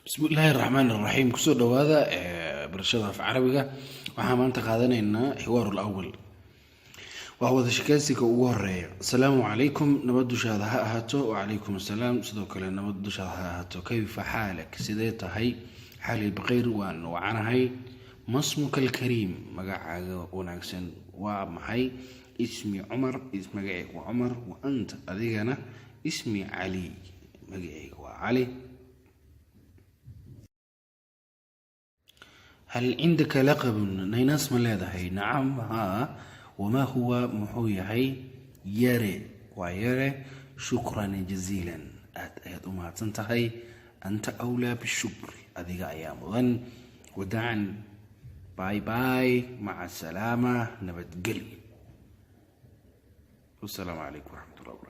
Bismillaahi raxmaan raxiim. Kusoo dhawaada barashada af Carabiga. Waxaan maanta qaadanaynaa حوار الأول, waa wada sheekeysiga ugu horeeya. Asalaamu calaykum, nabad dushaada ha ahaato. Wacalaykum asalaam, sidoo kale nabad dushaada ha ahaato. كيف حالك? Sidee tahay? حالي بخير, waan wacanahay. ما اسمك الكريم? Magacaaga wanaagsan waa maxay? اسمي عمر, magacayga waa Cumar. وأنت? Adigana? اسمي علي, magacayga waa Cali. هل عندك لقب? Naynaas ma leedahay? نعم, haa. وما هو? Muxuu yahay? Yare, waa Yare. شكرا جزيلا, aad ayaad u mahadsan tahay. أنت أولى بالشكر, adiga ayaa mudan. وداعا, bye bye, مع السلامة, nabadgelyo. Wasalaamu calaykum waraxmat ullah barakatu.